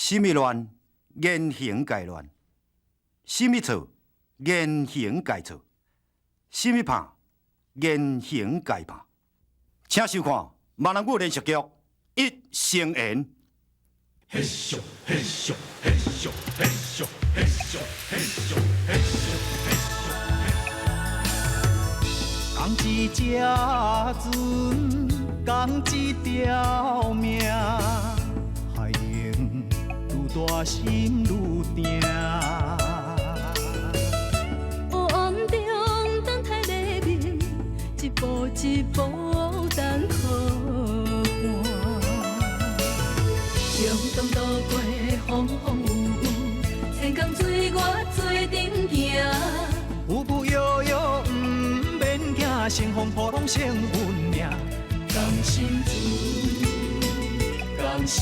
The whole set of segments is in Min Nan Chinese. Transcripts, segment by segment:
啥物乱，言行皆乱；啥物错，言行皆错；啥物拍，言行皆拍。请收看闽南语连续剧《一生缘》。嘿咻嘿咻嘿咻嘿咻嘿咻嘿咻嘿咻嘿咻。仝一只船，仝一条命，海浪愈大心愈定。黑暗中等待黎明，一步一步等靠岸。中东渡过风风雨雨，千江水我做阵行。浮浮摇摇毋免惊，乘风破浪胜运命。仝心船，仝心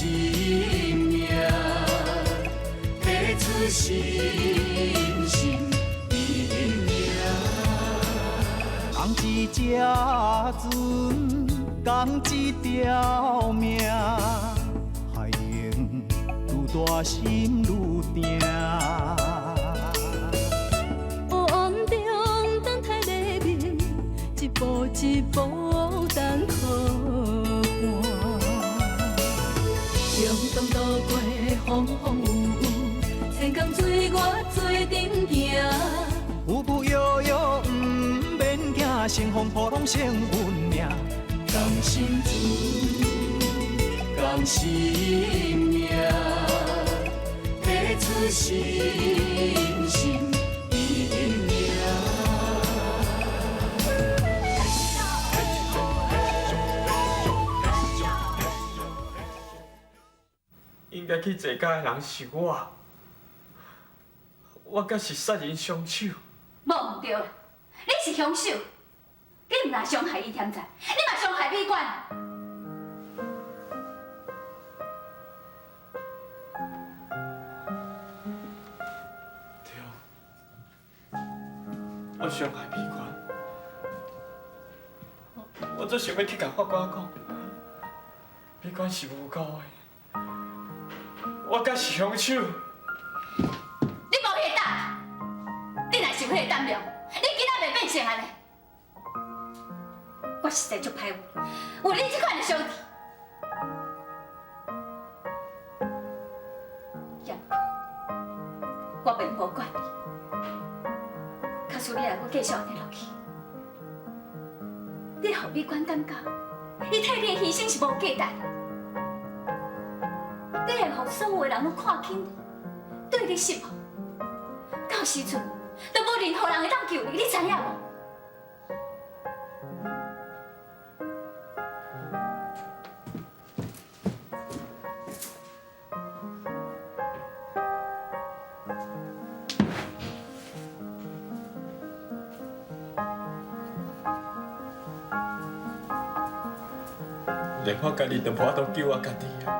命，彼此心心意命。仝一只船，仝一条命，海浪愈大心愈定。黑暗中等待黎明，一步一步等靠岸。中东渡过风风雨雨，千江水我做阵行。浮浮摇摇毋免惊，乘风破浪胜运命。仝心船，仝心命，彼此心心意命。应该去坐监的人是我，我敢是杀人凶手。无毋对，你是凶手，你毋但伤害伊添财，你嘛伤害美娟。对，我伤害美娟，我足想欲去共法官讲，美娟是无辜的，我敢是凶手。你无彼个胆，你若是有彼个胆量，你今仔袂变成按呢。我实在足歹运，有你这款的小弟。也我并无怪你，假使你若阁继续按呢落去，你予美娟感觉，伊替你的牺牲是无价值的，你会予所有的人拢看轻你，对你失望，到时阵都无任何人会当救你，你知影无？连我家己都无法度救我家己啊！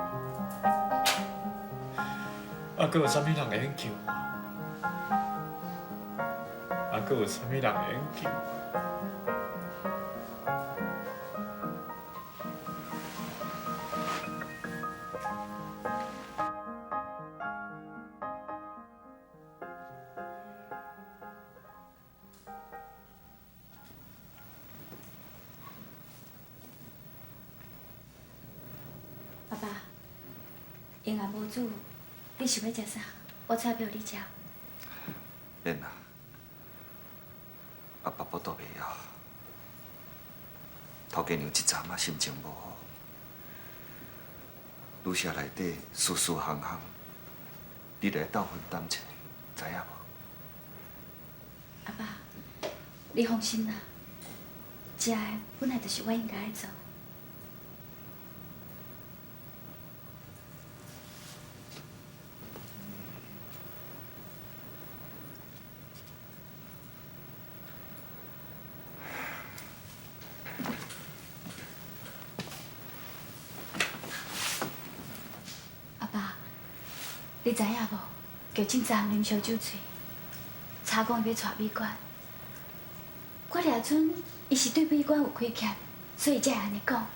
啊，阁有啥物人会用救我？啊，阁有啥物人会用救我？爸爸，闲也无煮，你想欲食啥？我煮予你食。免啦，阿爸腹肚袂枵，头家娘这阵仔心情无好，女舍内底事事项项，你来斗分担一下，知影无？阿爸，你放心啦，这个本来就是我应该爱做的。阿爸，你知影无？玉清昨昏啉烧酒醉，查讲伊欲娶美娟。我掠准伊是对美娟有亏欠，所以才会按呢讲。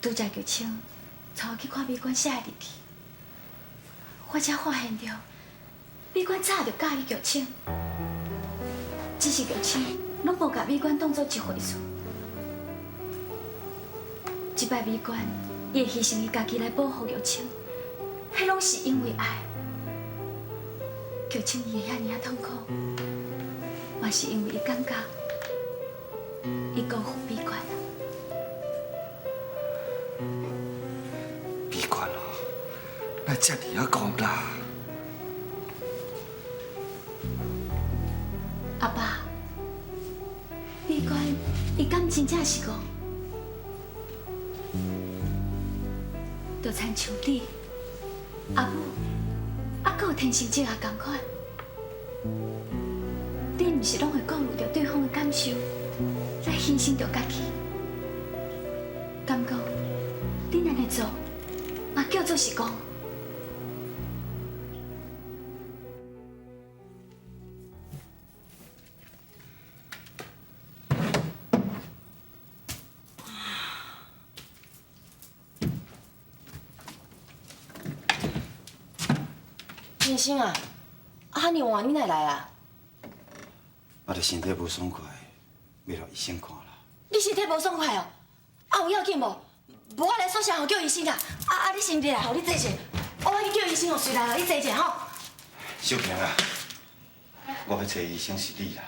拄才玉清带我去看美娟写的日记，我才發現著，美娟早就佮意玉清，只是玉清攏無共美娟當做一回事。這擺美娟，伊會犧牲伊家己來保護玉清，彼攏是因為愛。玉清伊會遐爾仔痛苦，嘛是因為伊感覺伊辜負美娟啊。美娟哦，哪會遮爾仔戇啦？阿爸，美娟伊敢真正是戇？就親像你、阿母，啊，閣有天生姐仔仝款，你毋是攏會顧慮著對方的感受，來犧牲著家己？敢講，你按呢做，嘛叫做是戇？先生啊，啊，遐爾晚你哪會來啊？我著身體無爽快，欲予醫生看啦。你身體無爽快哦？啊，有要緊無？無我來宿舍吼叫醫生啦。啊，你先入來，予你坐者。我去叫醫生哦，隨來，你坐者吼。秀萍啊，我欲揣醫生是你啦。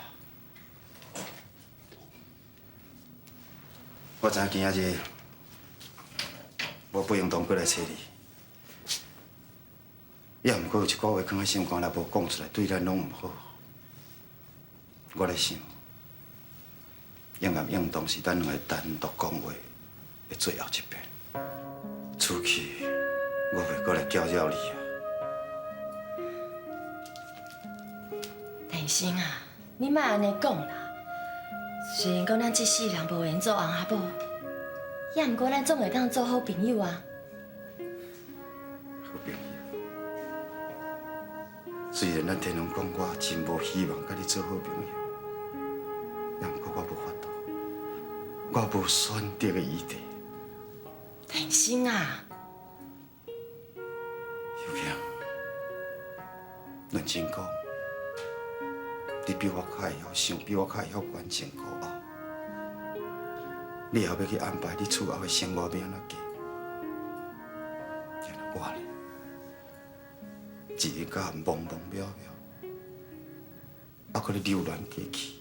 我知影今仔日我不應當過來揣你。也毋過有一寡話囥佇心肝內無講出來，對咱攏毋好。我咧想，應暗應當是咱兩个單獨講話的最後一遍。此去，我袂閣來攪擾你啊。天生啊，你莫按呢講啦。雖然講咱這世人無緣做翁仔某，也毋過咱總會當做好朋友啊。好朋友。雖然咱天龍講我真無希望佮你做好朋友，也毋過我無法度，我無選擇的餘地。天生啊，秀萍，認真講，你比我較會曉想，比我較會曉關情顧後，你也欲去安排你厝後的生活欲按怎過？然後我咧？一日到暗茫茫渺渺，犹阁咧流连过去。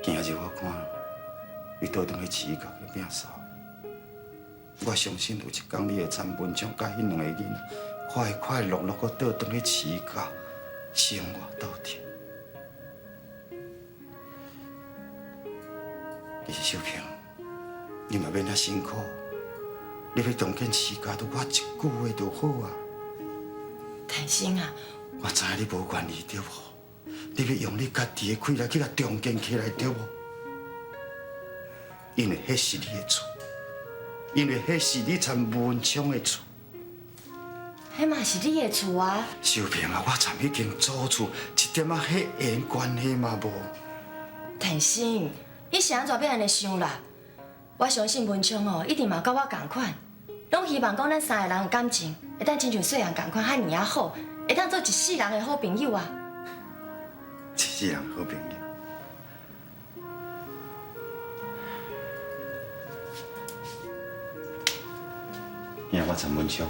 今仔日我看伊倒转去饲伊家己摒扫，我相信有一天你會參文昌佮彼兩个囡仔快快樂樂閣倒轉去飼家生活鬥陣。其實秀萍，你嘛免遐辛苦。你欲重建飼家，就我一句話就好啊。天生啊，我知影你無願意對無？你欲用你家己的氣力去共重建起來對無？因為彼是你的厝，因為彼是你參文昌的厝。彼嘛是你的厝啊。秀萍啊，我參彼間祖厝一點仔血緣關係嘛無。天生，你是按怎欲按呢想啦？我相信文昌哦，一定嘛佮我仝款，攏希望講咱三个人的感情會當親像細漢仝款，遐爾仔好，會當做一世人的好朋友啊！一世人好朋友。今我參文昌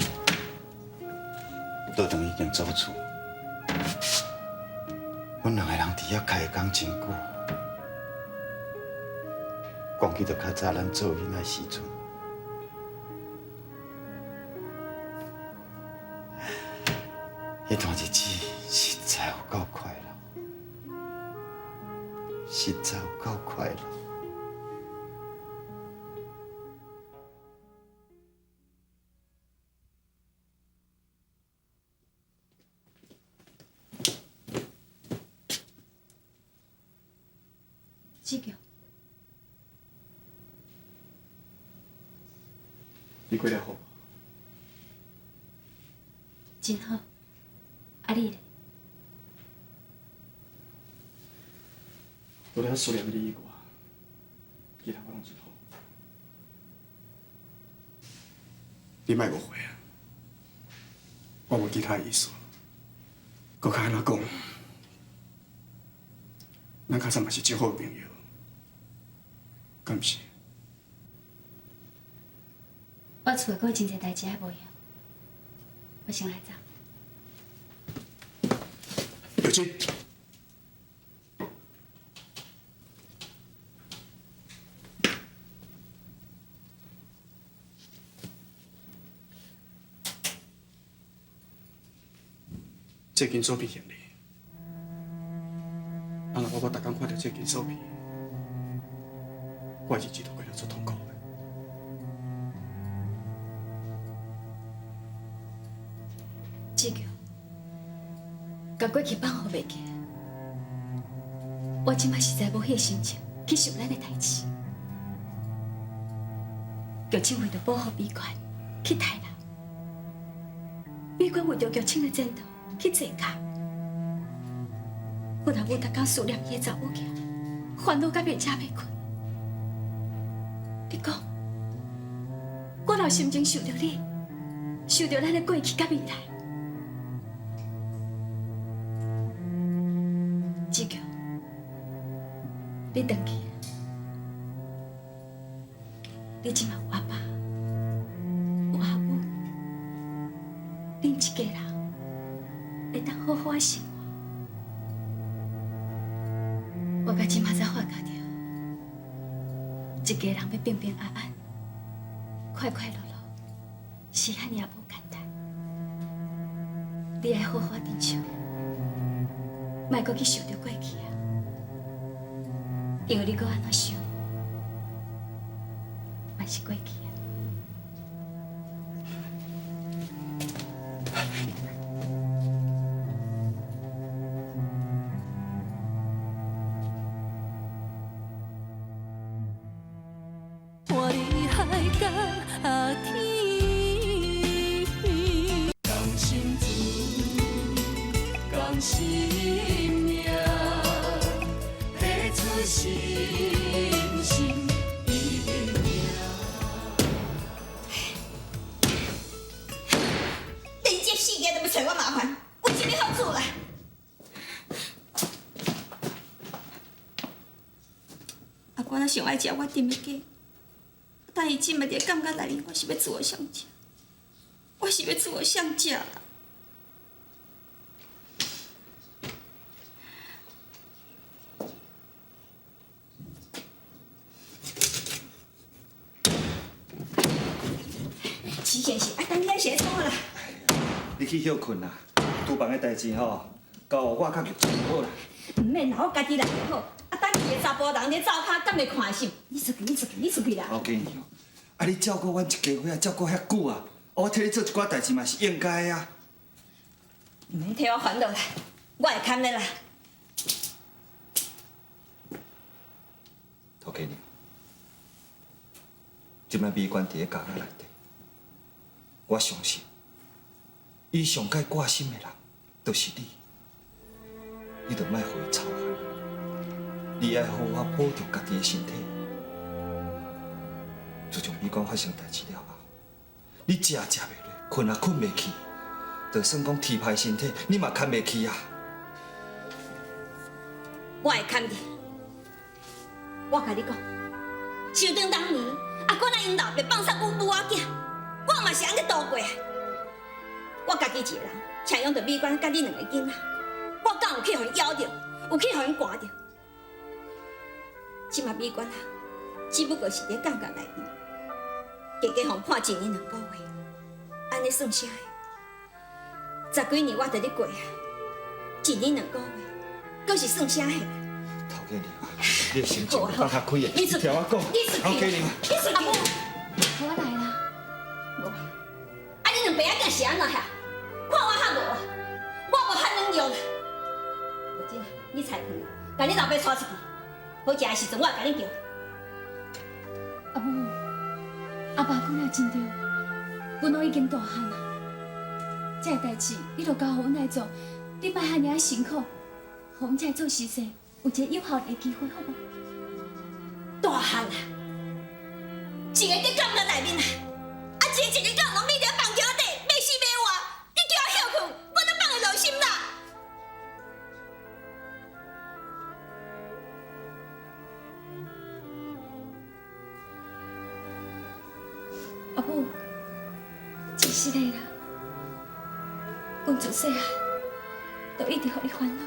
倒轉彼間祖厝，阮兩個人佇遐開講真久。講起著較早咱做囡仔時陣，彼段日子實在有夠快樂，實在有夠快樂。志強。你過得好無？真好，啊你咧？除了思念你以外，其他我攏真好。你莫誤會啊！我無其他意思。閣較按怎講，咱較早嘛是真好朋友，敢毋是？我厝內閣有真濟代誌愛無閒，我先來走。玉珍，這金锁片还你，啊！若我逐工看著這金锁片，我日子都過得足痛苦的。志強，共過去放予袂記，我這擺實在無彼个心情去想咱的代誌。玉清為著保護美娟去刣人，美娟為著玉清的前途去坐監。阮阿母逐工思念伊的查某囝，煩惱甲袂食袂睏。你講，我哪有心情想著你，想著咱的過去佮未來？志強，你轉去，你這馬有阿爸，有阿母，恁一家人會當好好仔生活。我到這馬才發覺著，一家人欲平平安安、快快樂樂，是遐爾仔無簡單。你愛好好珍惜，莫閣去想著過去啊！因為你閣按怎想，嘛是過去啊。看你海角天，同心厝，同心命，提出信心伊的名。连这四个都欲揣我麻烦，有啥物好处啦？阿官仔上爱食我炖的鸡，但伊这摆伫感觉内面，我是欲煮予啥食？我是欲煮予啥食啦？齐先生，啊，等你是咧创啦？你去歇睏啦，厨房的代誌吼，交予我佮玉珍就好啦。毋免啦，我家己來就好。啊，等伊的查埔人咧灶跤，敢會看心？你出去，你出去，你出去啦！老家娘，啊，你照顧阮一家伙仔，照顧遐久啊，我替你做一寡代誌嘛是應該的啊。毋免替我煩惱啦，我會堪的啦。陶家娘，這擺美娟佇咧監獄內底，我相信，伊上蓋掛心的人，就是你。你就莫予伊操煩，你愛好好保重家己的身體。自從美娟發生代誌了後，你食也食袂落，睏也睏袂去，就算講天歹身體，你嘛堪袂去啊！我會堪的。我共你講，想當當年，阿官仔𪜶老爸放殺阮母仔囝，我嘛是按呢度過。我家己一个人，請養著美娟佮你兩個囡仔，我敢有去予𪜶枵著，有去予𪜶寒著？這馬美娟啊，只不過是佇監獄內面，加加予判一年兩个月，按呢算啥？十幾年我佇咧過啊，一年兩个月，閣是算啥個？陶家娘，你的心情放較開的，你出去聽我講，你出去，陶家娘，你出去，阿母，我來啦。無，啊你兩爸仔囝是按怎遐？看我較無，我無遐軟弱啦。玉珍，你菜飯，共你老爸帶出去，好食的時陣我會共恁叫。阿母，阿爸講了真對，阮攏已經大漢啦，這个代誌你就交予阮來做，你莫遐爾仔辛苦，予阮這做媳婿有一個有效的機會，好無？大漢啊，一個佇監獄內面啊，啊一個一日到晚攏覕佇放橋底，欲死欲活，你叫我歇真实的啦，阮自细汉就一直予你烦恼，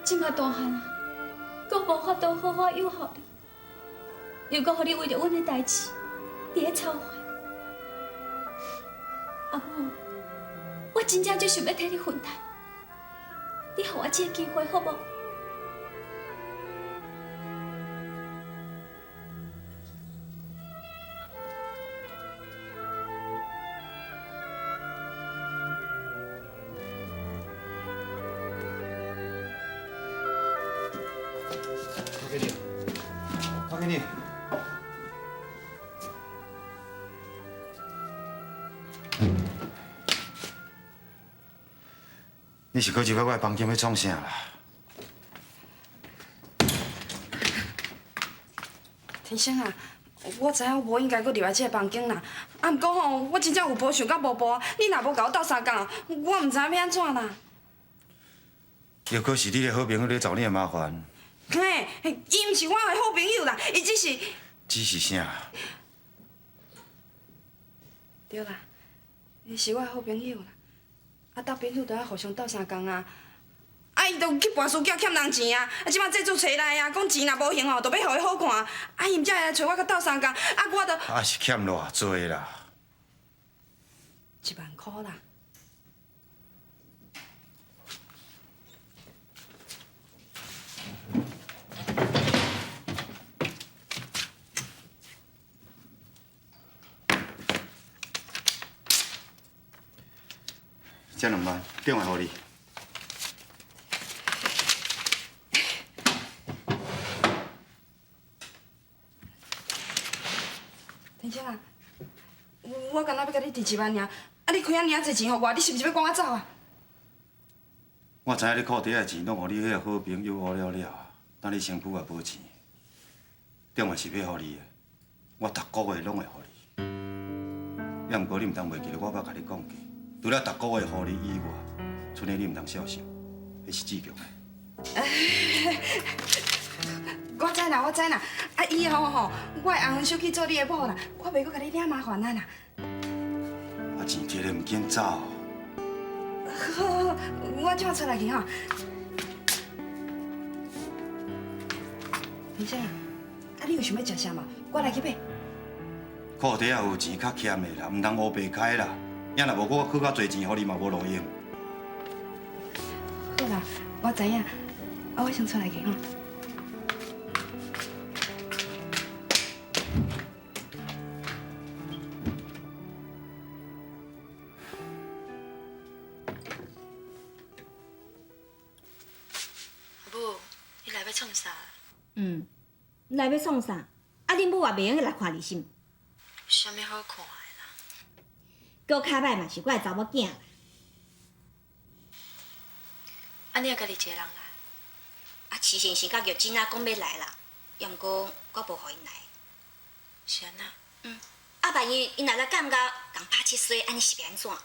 这马大汉啊，阁无法度好好养育你，又阁予你为著阮的代志伫咧操烦。阿母，我真正就想欲替你分担，你予我这个机会好无？我给你，我给你。你是阁入来我的房间欲创啥啦？天生啊，我知影我无应该阁入来这个房间啦，啊，毋过吼，我真正有步想到无步，你若无共我斗相共，我毋知影欲按怎啦。又阁是你的好朋友咧找你的麻烦。嘿，伊毋是我的好朋友啦，伊只是……只是啥？对啦，伊是我的好朋友啦。啊，斗朋友就爱互相斗相共啊。啊，伊就去跋输囝欠人钱啊！啊，这摆债主揣来啊，讲钱若无还吼，就欲予伊好看。啊，伊毋才会来揣我阁斗相共。啊，我就……啊，是欠偌济啦？1万箍啦。这2万，转来予你。天生啊，我敢若欲共你提1万尔，啊，你开遐尔济钱予我，你是毋是欲赶我走啊？我知影你裤底的钱拢予你彼个好朋友乌了了，等你身躯也无钱，转来是欲予你的，我逐个月拢会予你。也毋过你毋通袂记得，我捌共你讲过。除了逐个月予你以外，剩的你毋通肖想，彼是志强的。我知啦，我知啦。啊，以后吼，我会红手去做你的某啦，我袂阁共你惹麻烦啊啦。啊，钱摕咧毋紧走。好，好，好，我这马出来去吼。林生，啊，你有想欲食啥无？我来去买。裤底仔有钱较俭的啦，毋通乌白开啦。也若无我阁较济钱，予你嘛无路用。好啦，我知影，啊，我先出来去吼。阿母，你来欲创啥？嗯，来欲创啥？啊，恁母也袂用来看你是毋？有啥物好看的啦？阁较歹嘛是我的查某囝啦。啊，你也家己一个人来？啊，徐先生佮玉珍啊讲欲来啦，也毋过我无予𪜶来。是按怎？嗯，啊，万一𪜶若来感觉共拍七衰，按呢是欲按怎？啊，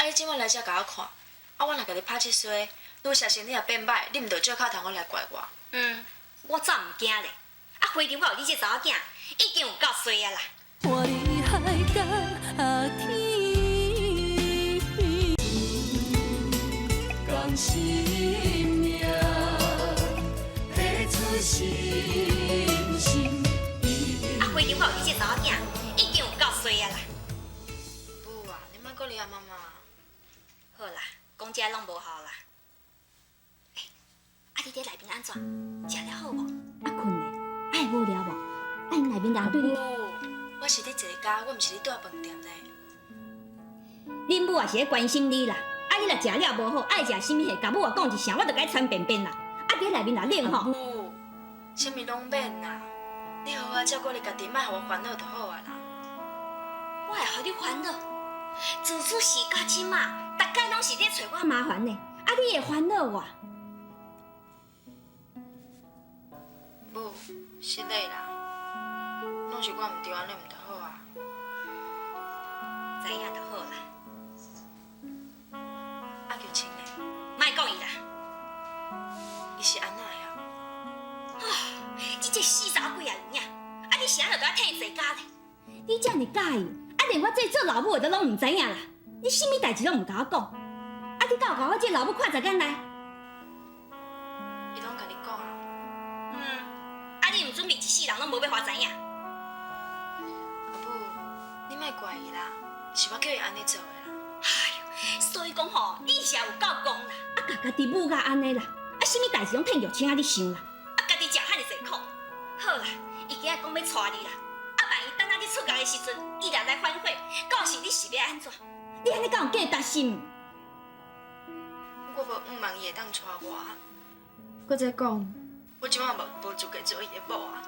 你这摆来遮共我看，啊，我若共你拍七衰，愈相信你若变歹，你毋著借口通好来怪我。嗯，我怎毋惊咧？啊，非常我有你这查某囝，已经有够衰啊啦！看你海角天边，共心命，彼此心心。啊，非常我有你这查某囝，已经有够衰啊啦！母啊，你莫阁离阿妈妈。好啦，讲这拢无效啦。欸，啊，你伫内面按怎？食了好无？啊，睏咧，啊会无聊无？啊，𪜶内面人对你……我是咧坐家，我毋是咧蹛饭店呢。恁母也是咧关心你啦。啊，你若食了无好，爱食啥物货，共母仔讲一声，我就共你传便便啦。啊，伫内面若冷吼。母，啥物拢免啦，你好好照顾你家己，莫予我烦恼就好啊啦。我会予你烦恼？自此时到这马，逐家拢是咧揣我麻烦呢。啊，你会烦恼我？母，失礼啦，拢是我毋对，按呢毋就好啊。知影就好啦。啊，玉清呢？莫讲伊啦。伊是按怎的啊？啊，这个死查某鬼也有影，啊，你是按怎就爱替伊坐家咧？你遮尔佮意，啊，連我這做老母的都攏毋知影啦。你啥物代誌攏毋共我講，啊，你敢有共我這老母看在眼內？伊攏共你講啊。嗯，啊，你毋準備一世人攏無欲予我知影？阿母，你莫怪伊啦，是我叫伊按呢做的啦。哎喲，所以講吼，你是也有夠戇啦，啊，共家己母甲按呢啦，啊，啥物代誌攏替玉清仔你想啦，啊，家己食遐爾濟苦。好啦，伊今仔講欲娶你啦，啊，萬一等仔你出嫁的時陣，伊若來反悔，到時你是欲按怎？你按呢敢有價值心？我無向望伊會當娶我。閣再講，我這擺嘛無資格做伊的某啊。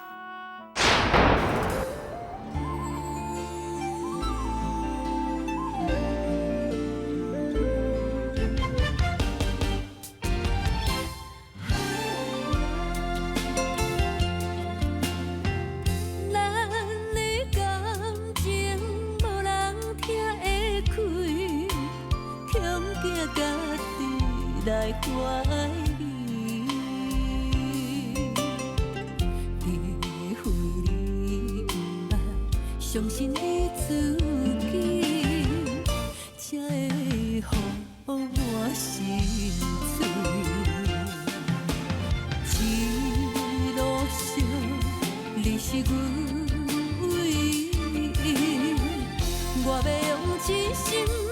咱的感情無人聽會開，恐驚家己來懷疑。除非你毋捌相信你自己，才會予我心醉。一路上你是阮唯一，我欲用真心。